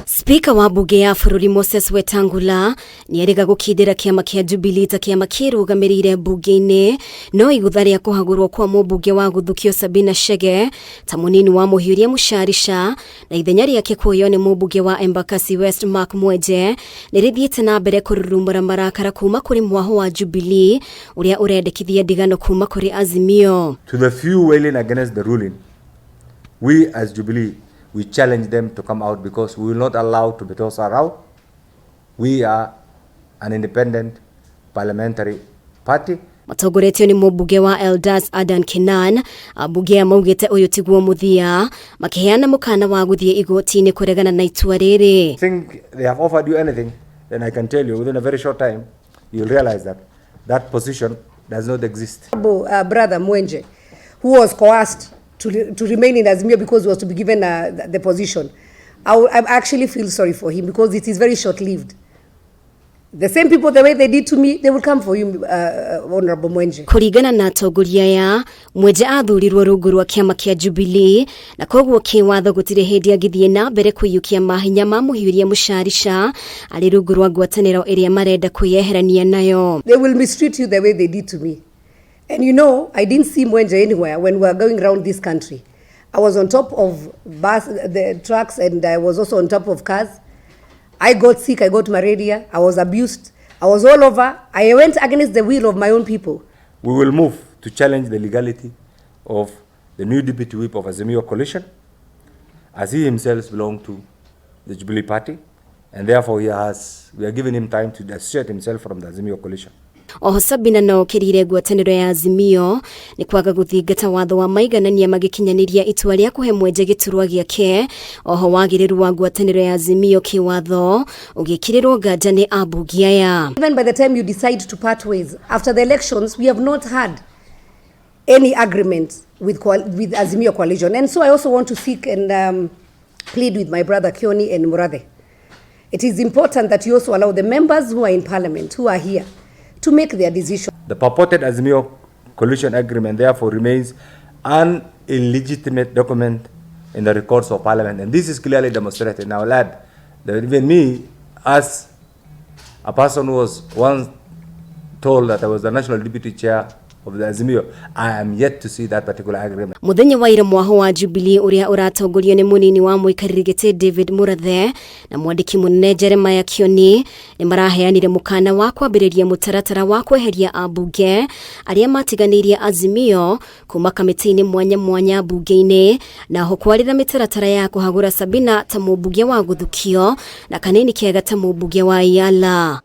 Spika wa mbunge ya bũrũri Moses Wetangula nĩerĩga gũkindĩra kĩama kĩa Jubilee ta kĩama kĩrũgamĩrĩire mbunge-inĩ no igũtha rĩa kũhagũrwo kwa mũmbunge wa gũthukio Sabina Chege ta mũnini wa mũhiũria Mũcarica na ithenya rĩake kuoywo nĩ mũmbunge wa Embakasi West Mark Mwenje nĩ rĩthiĩte na mbere kũrurumũra marakara kuma kũrĩ mwahũ wa Jubilee ũrĩa ũrendekithia ndigano kuma kũrĩ Azimio. To the few wailing against the ruling, we as Jubilee, we challenge them to come out because we will not allow to be tossed around. We are an independent parliamentary party. Matongoretio nĩ mũmbunge wa Eldas Adan Kinan, ambunge aya maugĩte ũyũ tiguo mũthia, makĩheana mũkana wa gũthiĩ igoti-inĩ kũregana na itua rĩrĩ. Think they have offered you anything, then I can tell you within a very short time, you'll realize that that position does not exist. Brother Mwenje, who was coerced to remain in Azimio because he was to be given the position. I actually feel sorry for him because it is very short-lived. The same people, the way they did to me, they will come for you, Honorable Mwenje. Kũringana na atongoria aya, Mwenje athurirwo rungu rwa kĩama kĩa Jubilee na koguo kĩwatho gũtirĩ hĩndĩ angĩthiĩ na mbere kũiyũkia mahinya ma mũhiũria Mũcarica arĩ rungu rwa ngwatanĩro ĩrĩa marenda kwĩyeherania nayo. They will mistreat you the way they did to me. And I didn't see Mwenje anywhere when we were going around this country. I was on top of bus, the trucks, and I was also on top of cars. I got sick, I got malaria, I was abused, I was all over. I went against the will of my own people. We will move to challenge the legality of the new deputy whip of Azimio coalition, as he himself belongs to the Jubilee Party, and therefore we are giving him time to dissociate himself from the Azimio coalition. Oho Sabina no okĩrĩire ngwatanĩro ya Azimio nĩ kwaga gũthingata watho wa maiganania magĩkinyanĩria itua rĩa kũhe Mwenje gĩturwa gĩake. Oho wagĩrĩru wa ngwatanĩro ya Azimio kĩwatho ũgĩkĩrĩrwo nganja nĩ ambunge aya. Even by the time you decide to part ways, after the elections, we have not had any agreement with Azimio coalition. And so I also want to seek and plead with my brother Kioni and Murathe. It is important that you also allow the members who are in parliament, who are here, to make their decision. The purported Azimio coalition agreement therefore remains an illegitimate document in the records of parliament. And this is clearly demonstrated. Now, lad, that even me, as a person who was once told that I was the national deputy chair of the Azimio, I am yet to see that particular agreement. Muthenya wa ira mwaho wa Jubilee uria uratongorio ni munini wa muikarĩri gĩtĩ David Murathe na mwandĩki mũnene Jeremiah Kioni nĩ maraheanire mũkana wa kwambĩrĩria mũtaratara wa kweheria ambunge arĩa matiganĩirie Azimio kuma kamĩtĩ-inĩ mwanya mwanya mbunge-inĩ na ho kwarĩra mĩtaratara ya kũhagũra Sabina ta mũmbunge wa gũthukio na Kanini Kega ta mũmbunge wa Iala.